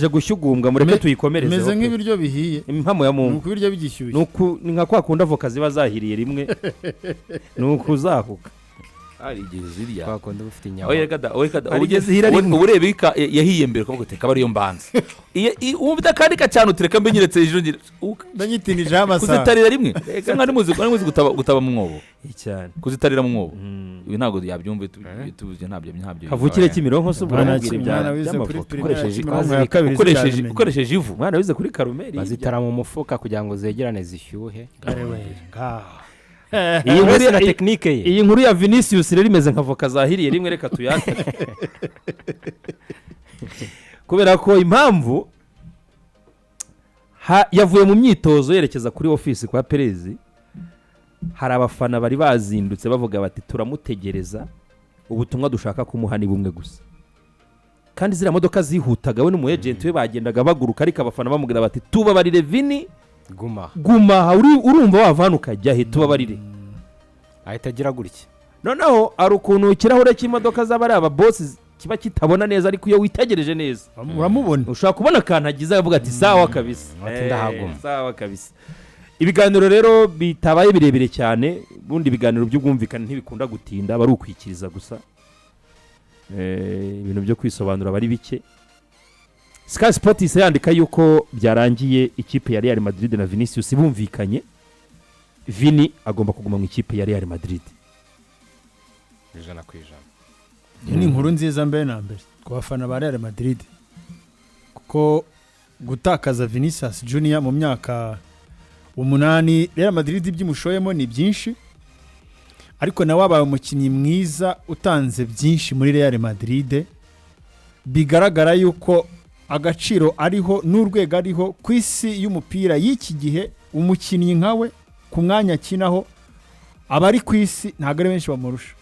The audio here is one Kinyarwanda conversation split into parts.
Gushyugumbwa, mureke tuyikomereze. Imeze nk'ibiryo bihiye. Impamo ya Ni Mungu. ukubirya bigishyushye. Ni nka kwa kundi avoka ziba zahiriye rimwe, ni ukuzahuka. Hari igihe zirya. Twakunda uba ufite inyama. Oya, reka da, oya, reka da. Hari igihe zihira rimwe. Uba ureba yahiye mbere, ukavuga uti: "Kaba ariyo mbanza." Wumva akandi kacana, utereka mbe nyeretse ejo Ndanyitinijeho amasaha. Kuzitarira rimwe. Se mwari muzi gutaba mu mwobo? Cyane. Kuzitarira mu mwobo, ibi ntabwo yabyumva, tubuze ntabyo. Kavukire Kimironko se ubwo Mwana uramubwira ibya mwana wize kuri by'amavoka? primaire Kimironko ya kabiri zitabimenye. Ukoresheje ivu. Umwana wize kuri Karumeri. Bazitara mu mufuka kugira ngo zegerane zishyuhe. Arewe, ngaho. Iyi Buri wese na technique ye. Iyi nkuru ya Vinicius rero imeze nka voka zahiriye rimwe, reka tuyate, kubera ko impamvu yavuye mu myitozo yerekeza kuri ofisi kwa Perez, hari abafana bari bazindutse bavuga bati: "Turamutegereza, ubutumwa dushaka kumuha ni bumwe gusa." Kandi ziriya modoka zihutaga, we n'umu agent we bagendaga baguruka, ariko abafana bamubwira bati: "Tubabarire Vini." Guma. "Guma aha, urumva wava hano ukajya he? Tubabarire." Ahita agira gutya. Noneho hari ukuntu ikirahure cy'imodoka z'aba ari ababosi kiba kitabona neza, ariko iyo witegereje neza uramubona. ushobora kubona akantu agize, avuga ati: "Sawa kabisa." Ati: "Ndahaguma." Sawa kabisa. Ibiganiro rero bitabaye birebire cyane. Ubundi ibiganiro by'ubwumvikane ntibikunda gutinda, aba ari ukwikiriza gusa. Ibintu byo kwisobanura aba ari bike. Sky Sports yandika yuko byarangiye, ikipe ya Real Madrid na Vinicius bumvikanye, Vini agomba kuguma mu ikipe ya Real Madrid. 100%. Iyi ni inkuru nziza mbere na mbere ku bafana ba Real Madrid, kuko gutakaza Vinicius Junior mu myaka 8, Real Madrid ibyimushoyemo ni byinshi, ariko nawe wabaye umukinnyi mwiza utanze byinshi muri Real Madrid. Bigaragara yuko agaciro ariho n'urwego ariho ku isi y'umupira y'iki gihe, umukinnyi nkawe ku mwanya akinaho, abari ku isi ntabwo ari benshi bamurusha,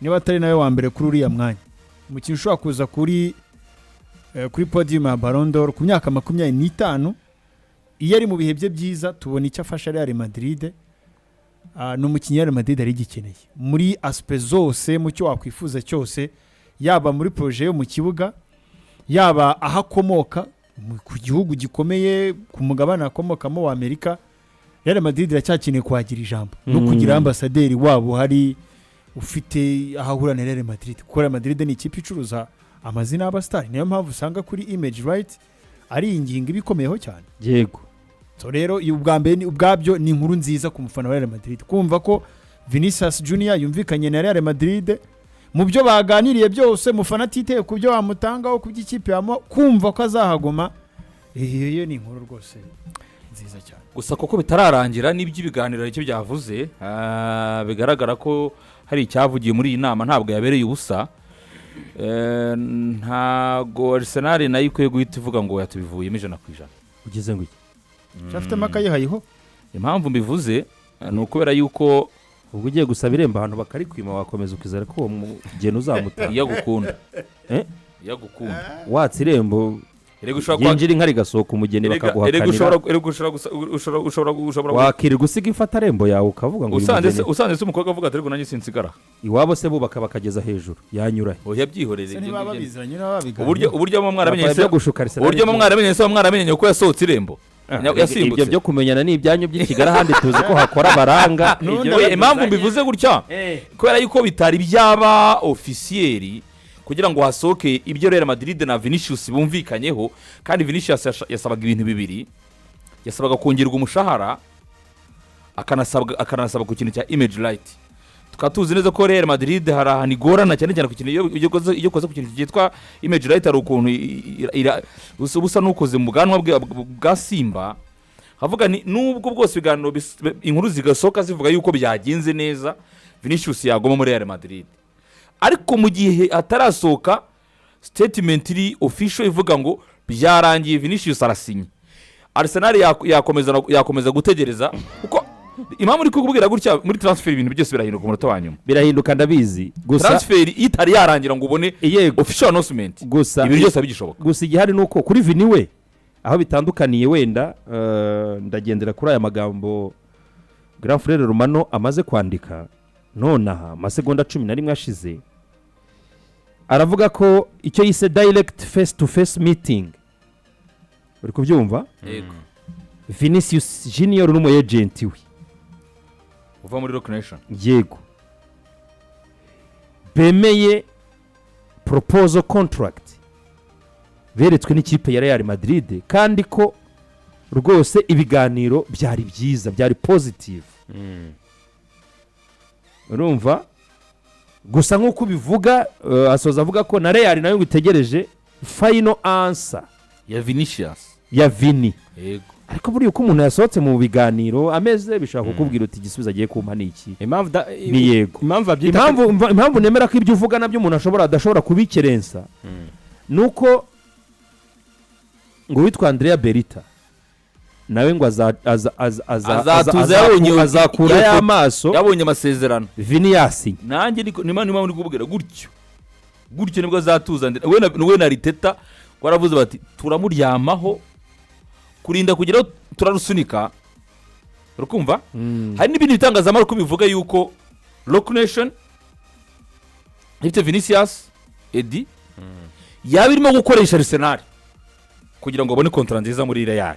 niba atari nawe wa mbere kuri uriya mwanya. Umukinnyi ushobora kuza kuri podium ya Ballon d'Or ku myaka 25, iyo ari mu bihe bye byiza, tubona icyo afasha Real Madrid. Ni umukinnyi Real Madrid yari igikeneye muri aspects zose, mu cyo wakwifuza cyose, yaba muri projet yo mu kibuga, yaba aho akomoka ku gihugu gikomeye ku mugabane akomokamo wa Amerika. Real Madrid iracyakeneye kuhagira ijambo no kugira ambasaderi wabo hari ufite aho ahura na Real Madrid, kuko Real Madrid ni ikipe icuruza amazina y'abasitari. Niyo mpamvu usanga kuri image right ari ingingo iba ikomeyeho cyane. So rero iyo ubwa mbere ubwabyo ni inkuru nziza ku mufana wa Real Madrid kumva ko Vinicius Junior yumvikanye na Real Madrid. Mu byo baganiriye byose, mufana atiteye ku byo bamutangaho, ku by'ikipe yamuha, kumva ko azahaguma, iyo ni inkuru rwose nziza cyane. Gusa kuko bitararangira n'iby'ibiganiro, icyo byavuze, bigaragara ko hari icyavugiye muri iyi nama, ntabwo yabereye ubusa. Ntago Arsenal nayo ikwiye guhita ivuga ngo yatubivuyemo 100%. Ugeze ngo iki? Cyafitemo akayihayiho. Impamvu mbivuze ni ukubera yuko Ubwo ugiye gusaba irembo ahantu bakarikwima, wakomeza ukizera ko uwo mugeni uzamutaha? Iyo agukunda. Eh? Iyo agukunda. Watse irembo Erega ushobora yinjira inka rigasohoka umugeni Erega bakaguhakanira. Erega ushobora ushobora Wakirirwa usiga imfatarembo yawe ukavuga ngo uyu Usanze se mugeni usanze se umukobwa avuga ati: "Ariko nanjye sinsigara." Iwabo se bubaka bakageza hejuru, yanyura he? Oya, byihorere. Se Ibyo niba ngibyo. babiziranye, niba babiganira. Uburyo muba mwaramenye Bakora se ibyo gushuka Arsenal. Uburyo muba mwaramenye se, muba mwaramenye ko yasohotse irembo, Ibyo yasimbutse. byo kumenyana ni ibyanyu by'i Kigali, ahandi tuzi ko hakora abaranga. Ibyo Oya, impamvu mbivuze gutya, kubera yuko bitari byaba officiel kugira ngo hasohoke ibyo Real Madrid na Vinicius bumvikanyeho. Kandi Vinicius yasabaga ibintu bibiri: yasabaga kongerwa umushahara, akanasaba ku kintu cya image right. Tukaba tuzi neza ko Real Madrid hari ahantu igorana cyane cyane ku kintu iyo ukoze ku kintu cyitwa image right, hari ukuntu usa n'ukoze mu bwanwa bwa Simba. Havuga ni nubwo bwose ibiganiro inkuru zigasohoka zivuga yuko byagenze neza, Vinicius yaguma muri Real Madrid, ariko mu gihe hatarasohoka statement iri official ivuga ngo byarangiye, Vinicius arasinye, Arsenal yakomeza gutegereza. Kuko impamvu uri kukubwira gutya, muri transfer ibintu byose birahinduka ku munota wa nyuma. Birahinduka, ndabizi, gusa Transfer iyo itari yarangira ngo ubone yego official announcement, gusa ibintu byose biba bigishoboka. Gusa igihari ni uko kuri Vini we aho bitandukaniye wenda, ndagendera kuri aya magambo Grand Frere Romano amaze kwandika nonaha, amasegonda 11 ashize. Aravuga ko icyo yise direct face to face meeting Uri kubyumva? Yego. Vinicius Junior n'umu agent we uva muri Roc Nation. Yego, bemeye proposal contract beretswe n'ikipe ya Real Madrid, kandi ko rwose ibiganiro byari byiza, byari positive. Urumva gusa nk'uko ubivuga, asoza avuga ko na Real nayo ngo itegereje final answer ya Vinicius. Ya Vini. Yego. Ariko buriya uko umuntu yasohotse mu biganiro ameze, bishobora kukubwira uti igisubizo agiye kumpa ni iki. Impamvu Ni yego. Impamvu babyita Impamvu nemera ko ibyo uvuga nabyo umuntu ashobora adashobora kubikerensa ni uko ngo witwa Andrea Berta nawe ngo Azatuza yabonye azakura y'amaso yabonye amasezerano. Vini yasinye. Nanjye niko niba ndi kubwira gutyo gutyo nibwo azatuza. We na Arteta baravuze bati turamuryamaho kurinda kugeraho turarusunika. Urakumva, hari n'ibindi bitangazamakuru bivuga yuko Roc Nation ifite Vinicius edi yaba irimo gukoresha Arsenal kugira ngo babone contrat nziza muri Real.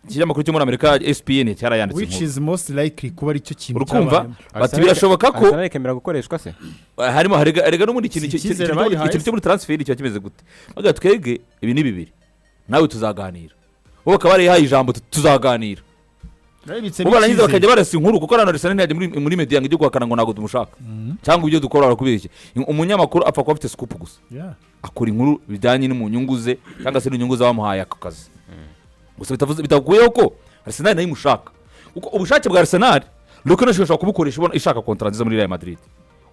Ikinyamakuru cyo muri Amerika ESPN cyarayanditse Which inkuru. is most likely kuba aricyo kintu Urukumva? cyabayemo. Bati birashoboka ko Arsenal ikemera gukoreshwa se? Harimo harega n'ubundi ikintu Si icyizere bayihaye ikintu se? cyo muri transfer kiba kimeze gute? Baga twebwe ibi ni bibiri nawe tuzaganira, bo bakaba barihaye ijambo tuzaganira. Babibitsemo Bo barangiza icyizere. Bakajya barasa inkuru kuko hano Arsenal ntiyajya muri media ngo ijye guhakana ngo ntabwo tumushaka cyangwa ibyo dukora barakubeshya. Umunyamakuru apfa kuba afite scoop gusa, akora inkuru bijyanye no mu nyungu ze cyangwa se n'inyungu z'abamuhaye ako kazi gusa. Bitavuze bitakuyeho ko Arsenal nayo imushaka, kuko ubushake bwa Arsenal Roc Nation ishobora kubukoresha ibona ishaka contrat nziza muri Real Madrid.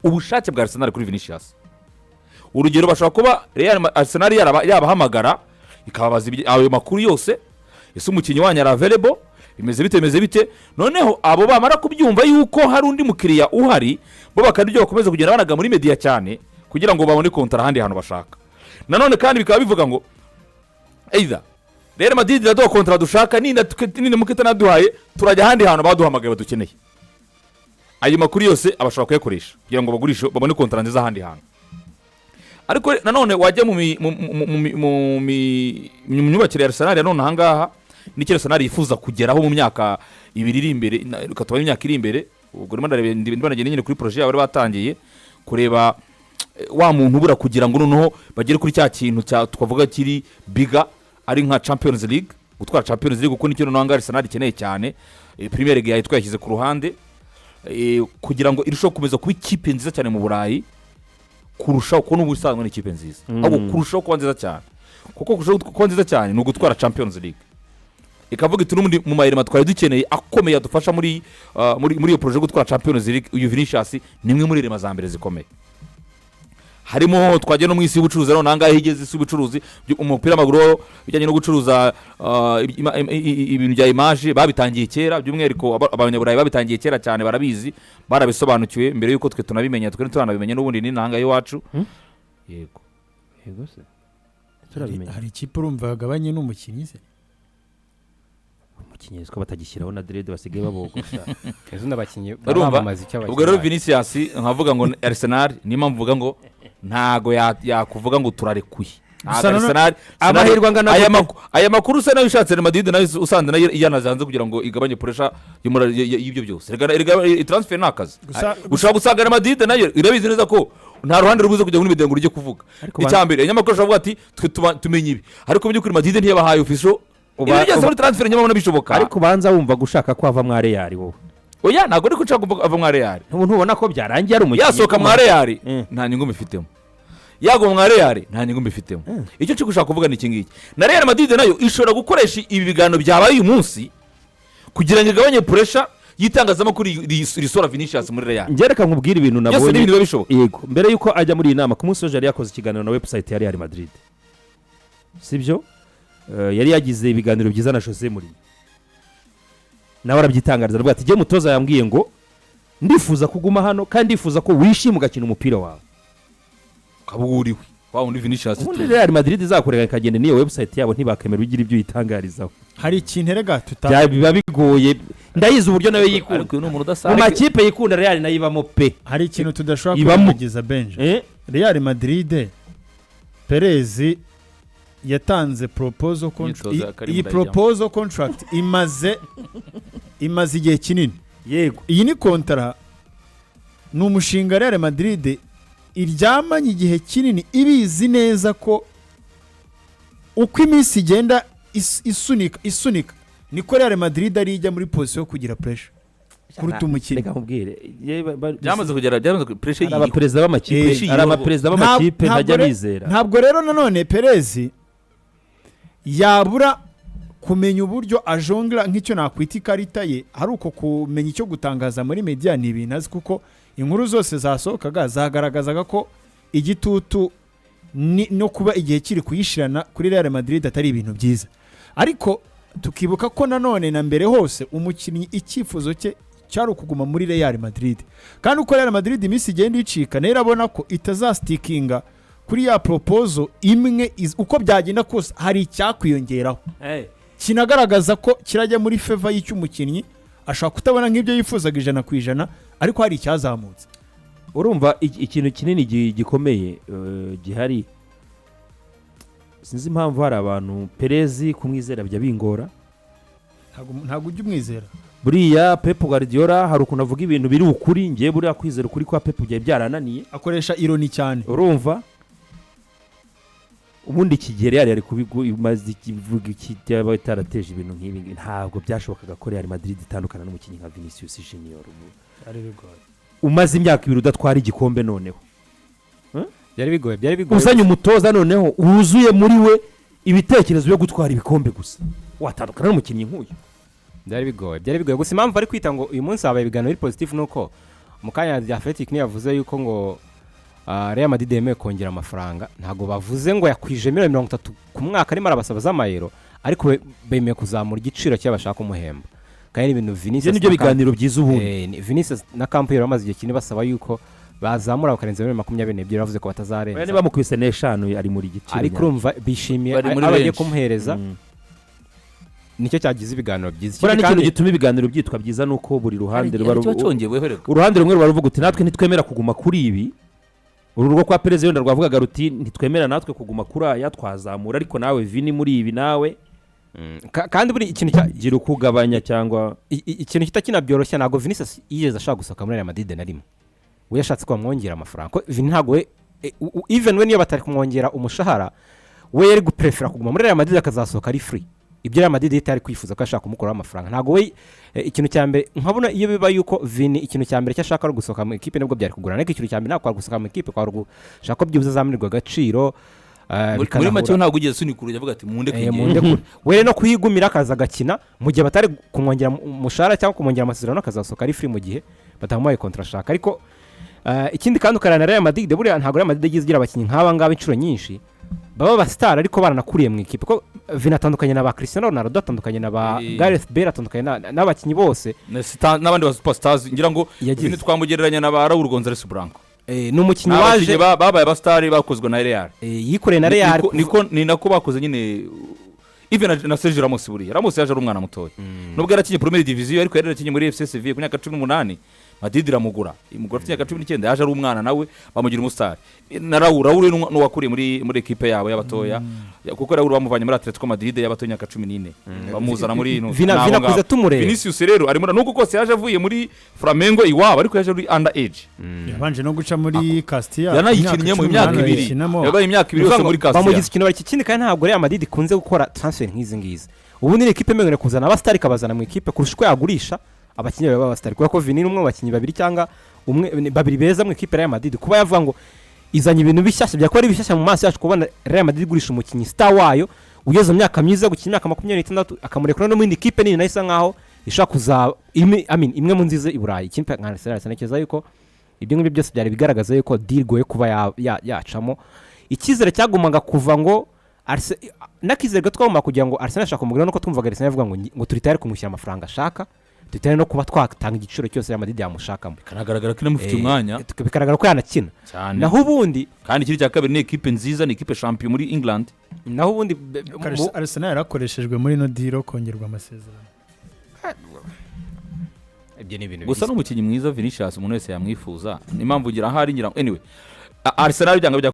Ubushake bwa Arsenal kuri Vinicius, urugero, bashobora kuba Arsenal yabahamagara ikababaza ayo makuru yose: ese umukinnyi wanyu ari available, bimeze bite, bimeze bite? Noneho abo bamara kubyumva yuko hari undi mukiriya uhari, bo bakaba ibyo bakomeza kugenda banaga muri media cyane kugira ngo babone contrat ahandi hantu bashaka. Nanone kandi bikaba bivuga ngo either Real Madrid iraduha contrat dushaka, ninda muka itanaduhaye turajya ahandi hantu baduhamagaye badukeneye. Ayo makuru yose abashobora kuyakoresha kugira ngo bagurishe, babone contrat nziza ahandi hantu. Ariko nanone wajya mu mi- mu- mu- mu- mu mi- mu myubakire ya Arsenal ya none ahangaha, nicyo Arsenal yifuza kugeraho mu myaka 2 iri imbere, reka tubare imyaka iri imbere. Ubwo ndimo ndareba, ndimo ndagenda nyine kuri projet yabo bari batangiye kureba, wa muntu ubura kugira ngo noneho bagere kuri cya kintu cya twavuga kiri bigger, ari nka Champions League, gutwara Champions League, kuko nicyo noneho ahangaha Arsenal ikeneye cyane. Premier League yayo twayishyize ku ruhande, kugira ngo irusheho gukomeza kuba ikipe nziza cyane mu Burayi kurushaho, kuko n'ubu isanzwe ni ikipe nziza, ahubwo kurushaho kuba nziza cyane, kuko kurushaho kuba nziza cyane ni ugutwara Champions League. Ikavuga iti n'ubundi mu mayirima twari dukeneye akomeye adufasha muri iyo projet yo gutwara Champions League, uyu Vinicius ni imwe muri éléments za mbere zikomeye harimo. Twajya no mu isi y'ubucuruzi, none ahangaha igeze isi y'ubucuruzi, umupira w'amaguru wo bijyanye no gucuruza ibintu bya image babitangiye kera. By'umwihariko abanyaburayi babitangiye kera cyane, barabizi, barabisobanukiwe mbere y'uko twe tunabimenya. Twe turanabimenya n'ubundi ni n'ahangaha iwacu. Yego. Yego se, turabimenya. Hari ikipe urumva yagabanye n'umukinnyi se? Umukinnyi ko batagishyiraho na dread, basigaye babogosha. Ejo n'abakinnyi Urumva? bamamaza icyo Ubwo rero abakinnyi. Vinicius nkavuga ngo Arsenal, niyo mpamvu mvuga ngo ntago yakuvuga ngo turarekuye. Ntago. Gusa Arsenal Amahirwe angana aya gute? aya makuru usa nayo ushatse Real Madrid nayo usanze nayo yanaze kugira ngo igabanye pressure y'ibyo byose. Rega transfer ni akazi. Ushobora gusanga Real Madrid nayo irabizi neza ko nta ruhande rubuze kujya muri media ngo rujye kuvuga. Ariko Icya mbere, abanyamakuru bashobora kuvuga ati twe tumenye ibi, ariko mu by'ukuri Madrid ntiyabahaye official. Ibi byose muri transfer nyamara bishoboka. Ariko ubanza wumva gushaka ko ava mwa Real wowe. Oya, ntabwo ariko nshaka kuva ava mwa Real. Ntubona ko byarangiye ari umukinnyi? Yasohoka mwa Real, nta nyungu mbifitemo. Yagwa mwa Real, nta nyungu mbifitemo. Icyo nshaka gushaka kuvuga ni iki ngiki: na Real Madrid nayo ishobora gukoresha ibi biganiro byabaye uyu munsi kugira ngo igabanye pressure y'itangazamakuru risora Vinicius muri Real. Njye reka nkubwire ibintu Byose ni nabonye. ibintu biba bishoboka. Yego, mbere y'uko ajya muri iyi nama ku munsi w'ejo yari yakoze ikiganiro na website ya Real Madrid, sibyo? Yari yagize ibiganiro byiza na Jose Mourinho, nawe arabyitangariza, aravuga ati jye mutoza yambwiye ngo ndifuza kuguma hano kandi ndifuza ko wishima ugakina umupira wawe. Ukaba wuriwe wa wundi Vinicius. Ubundi Real Madrid izakorera ikagenda n'iyo website yabo, ntibakemera ugira ibyo uyitangarizaho. Hari ikintu erega tuta Biba bigoye, ndayizi uburyo nayo yikunda. Ariko uyu ni umuntu Mu udasanzwe. makipe yikunda, Real nayo ibamo pe. Hari ikintu tudashobora Ibamo. kwirengagiza, Benje. Real Madrid, Perez Yatanze proposal contract. Imyitozo ya Karim Iyi ndayijyamo. proposal contract imaze igihe kinini. Iyi ni kontara, ni umushinga Real Madrid iryamanye igihe kinini, ibizi neza ko uko iminsi igenda isunika isunika, niko Real Madrid ari ijya muri position yo kugira pressure kuruta umukinnyi. Reka nkubwire, Byamaze kugera, byamaze pressure. Hari abaperezida b'amakipe, hari abaperezida b'amakipe ntajya bizera. Ntabwo rero nanone Perez yabura kumenya uburyo ajongera nk'icyo nakwita ikarita ye, ari uko kumenya icyo gutangaza muri media. Ni ibintu azi, kuko inkuru zose zasohokaga zagaragazaga ko igitutu no kuba igihe kiri kuyishirana kuri Real Madrid atari ibintu byiza. Ariko tukibuka ko nanone na mbere hose umukinnyi icyifuzo cye cyari ukuguma muri Real Madrid, kandi uko Real Madrid iminsi igenda icika, nayo irabona ko itazastickinga kuri ya proposal imwe. Uko byagenda kose hari icyakwiyongeraho kinagaragaza ko kirajya muri favor y'icyo umukinnyi ashobora kutabona nk'ibyo yifuzaga 100%, ariko hari icyazamutse. Urumva ikintu kinini gikomeye gihari, sinzi impamvu hari abantu Perez kumwizera bijya bingora. Ntabwo ujya umwizera. Buriya Pep Guardiola hari ukuntu avuga ibintu biri ukuri. Ngewe buriya kwizera ukuri kwa Pep byari byarananiye. Akoresha ironi cyane. Urumva, ubundi iki gihe Real yari kubigu imaze ikivuga iki, byaba itarateje ibintu nk'ibi ngibi. Ntabwo byashobokaga ko Real Madrid itandukana n'umukinnyi nka Vinicius Junior ubu Ari bigoye. umaze imyaka 2 udatwara igikombe noneho. Byari bigoye, byari bigoye. Uzanye umutoza noneho wuzuye muri we ibitekerezo byo gutwara ibikombe gusa, watandukana n'umukinnyi nk'uyu? Byari bigoye, byari bigoye. Gusa impamvu bari kwita ngo uyu munsi habaye ibiganiro biri positif ni uko mu kanya The Athletic niyo yavuze yuko ngo Real Madrid yemeye kongera amafaranga. Ntabwo bavuze ngo yakwije miliyoni 30 ku mwaka arimo arabasaba z'amayero, ariko bemeye kuzamura igiciro cyo bashaka kumuhemba, kandi ni ibintu Ibyo Vinicius nibyo na biganiro byiza ubundi. Vinicius na camp ye bamaze igihe kinini basaba yuko bazamura bakarenza miliyoni 22. Bavuze ko Oya, batazarenza. niba bamukubise n'eshanu ari muri giciro. Ariko urumva bishimiye Bari muri aho bagiye benshi. kumuhereza. Nicyo cyagize ibiganiro byiza. Buriya Ikindi n'ikintu kandi- gituma ibiganiro byitwa byiza ni uko buri ruhande ruba Kiba cyongeweho reka. Uruhande rumwe ruba ruvuga uti: "Natwe ntitwemera kuguma kuri ibi." Uru rwo kwa Perezida wenda rwavugaga ruti: "Ntitwemera natwe kuguma kuri aya, twazamura, ariko nawe Vini muri ibi nawe Kandi buri ikintu cya gira uko ugabanya cyangwa." Ikintu kita kinabyoroshya, ntabwo Vinicius yigeze ashaka gusohoka muri Real Madrid na rimwe. We yashatse ko bamwongera amafaranga, ko Vini ntabwo we even we niyo batari kumwongera umushahara, we yari guprefera kuguma muri Real Madrid akazasohoka ari free. Ibyo Real Madrid itari kwifuza ko ashaka kumukuraho amafaranga. Ntabwo we ikintu cya mbere nkabona iyo biba yuko Vini ikintu cya mbere cyo ashaka ari ugusohoka mu ikipe, nibwo byari kugurana. Ariko ikintu cya mbere ntabwo kwari gusohoka mu ikipe, kwari gushaka ko byibuze azamurirwa agaciro, Muri make bikanahura. ntabwo ugeze usunika urugi avuga ati: "Munde Eh, munde kure." We no kuyigumira akaza agakina mu gihe batari kumwongera umushahara cyangwa kumwongera amasezerano, akazasohoka ari free mu gihe batamuhaye contrat ashaka. Ariko ikindi kandi ukarana na Real Madrid, buriya ntabwo Real Madrid yagize igira abakinnyi nk'aba ngaba inshuro nyinshi baba abasitari ariko baranakuriye mu ikipe, ko Vini atandukanye na ba Cristiano Ronaldo, atandukanye na ba Gareth Bale, atandukanye n'abakinnyi bose N'abandi ba superstars, ngira ngo Yagize. Vini twamugereranya na ba Raul Gonzalez Blanco. Ni umukinnyi Ni waje abakinnyi babaye abasitari bakozwe na Real. Yikoreye na Real. Niko ni nako bakoze nyine, even na Sergio Ramos. Buriya Ramos yaje ari umwana mutoya, nubwo yarakinye Premier Division, ariko yari yarakinye muri FC Sevilla ku myaka 18. Madrid iramugura, imugura afite imyaka 19. Yaje ari umwana nawe bamugira umusitari. Na Raul n'uwakuriye muri ekipe yabo y'abatoya, kuko Raul bamuvanye muri Atletico Madrid y'abatoya imyaka 14, bamuzana muri ino n'abo Vina ngabo. kuza tumureba. Vinicius rero arimo, nubwo kose yaje avuye muri Flamengo iwabo, ariko yaje ari under age. Yabanje no guca muri Castilla. Yanayikinnye imyaka 2, yabaye imyaka 2 yose muri Castilla. Bamugize ikintu bari. Ikindi kandi ntabwo Real Madrid ikunze gukora transfer nk'izi ngizi. Ubundi ni ikipe imenyereye kuzana abasitari ikabazana mu ikipe kurusha uko yagurisha abakinnyi baba abasitari, kubera ko Vini ni umwe mu bakinnyi babiri cyangwa umwe, ni babiri beza mu ikipe ya Real Madrid. Kuba yavuga ngo izanye ibintu bishyashya, byakora ari bishyashya mu maso yacu kubona Real Madrid igurisha umukinnyi star wayo ugeze mu myaka myiza yo gukina, imyaka 26, akamurekura no mu yindi kipe nini nayo isa nkaho ishobora kuzaba imwe, I mean, imwe mu nziza i Burayi, ikipe nka Arsenal. Ntekereza yuko ibyo ngibyo byose byari bigaragaza yuko deal igoye kuba yacamo. Icyizere cyagumaga kuva ngo n'akizere gato twagombaga kugira ngo Arsenal ashaka kumugura, nuko twumvaga Arsenal ivuga ngo turi tayari kumushyira amafaranga ashaka, turi tayari no kuba twatanga igiciro cyose Real Madrid yamushakamo. Bikanagaragara ko inamufitiye umwanya. Bikagaragara ko yanakina. Cyane. Naho ubundi Kandi ikindi cya kabiri, ni ekipe nziza, ni ekipe champion muri England. Naho ubundi Arsenal yarakoreshejwe muri ino deal kongerwa amasezerano. Ibyo ni ibintu Gusa n'umukinnyi mwiza Vinicius, umuntu wese yamwifuza. Ni impamvu ngira ahari ngira anyway Arsenal byanga bijya.